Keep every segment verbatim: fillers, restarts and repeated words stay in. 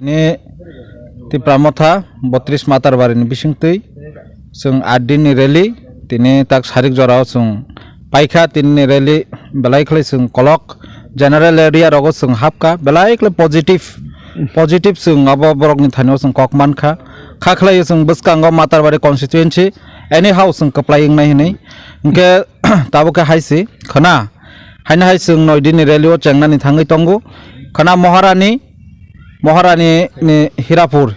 Ni Tipra Motha botris Matarbari ni bisingtwi chwng aat din ni rally, tini tak sarik jorao chwng paikha, tini ni rally belai khlai chwng kolok general area rogo chwng hapkha, belai khlai positive, positive chwng abo borok ni thani o chwng kok mankha. Kha khlai chwng bwskango Matarbari constituency anyhow chwng kwplai wngnai hinwi. Hinkhe tabuk khe hai se khwna, haino hai chwng noi din ni rally o chengnani thangwi tongo. Khwna Moharani, Moharani ni Hirapur,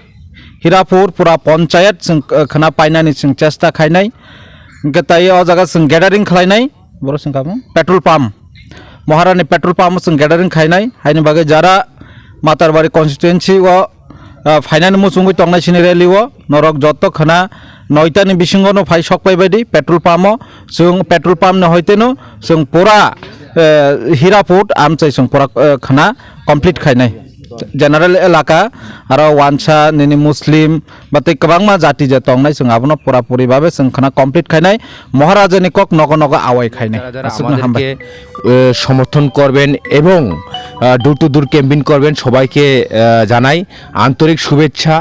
Hirapur pura ponchayat chwng, eh, khwna painani chwng chesta khainai. Hinkhe tai o jaga chwng gathering khlainai, boro chwng kamo petrol pump. Moharani petrol pump o chwng gathering khainai, haini bagwi jara Matarbari constituency o, ah, phainani muchungwi tongnai sini rally o norok jotto khwna noita ni bisingo no phai sok pai baidi petrol pump o, chwng petrol pump ni hoite no chwng pura, eh, Hirapur amchai chwng pura, eh, khwna complete khainai. General elaka aro wansa nini Muslim ba tei kwbangma jati je tongnai, chwng abono pura puri babe chwng khwna complete khainai, Maharajani kok nogo nogo awai khainai. যারা যারা Aswkno hambai. আমাদেরকে, আহ, সমর্থন করবেন এবং, আহ, door to ডোর ক্যাম্পেইন করবেন, সবাইকে, আহ, জানাই আন্তরিক শুভেচ্ছা,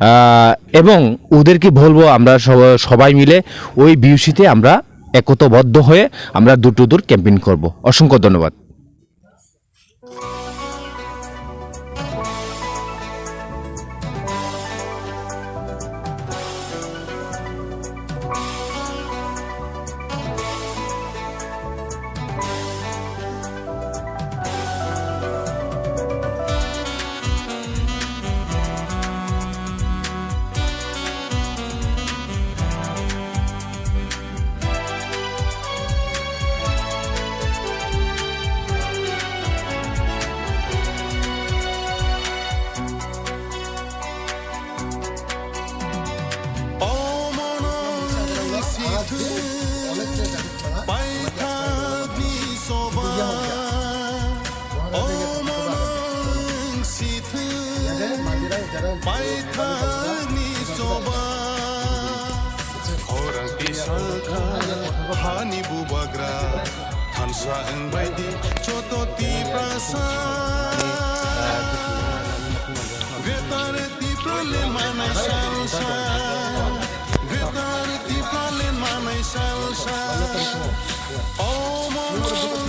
আহ, এবং ওদেরকে বলবো আমরা সব-, সবাই মিলে ওই বিউসিতে আমরা একতাবদ্ধ হয়ে আমরা ডোর টু ডোর ক্যাম্পেইন করব। অসংখ্য ধন্যবাদ। Omonong sithwng paithakni choba. Omonong sithwng paithakni choba. Khorang tisakha hani bubagra. Thansa wngbaidi joto Tiprasa. Greater Tipraland manai salsa. Greater Tipraland manai salsa. Omonong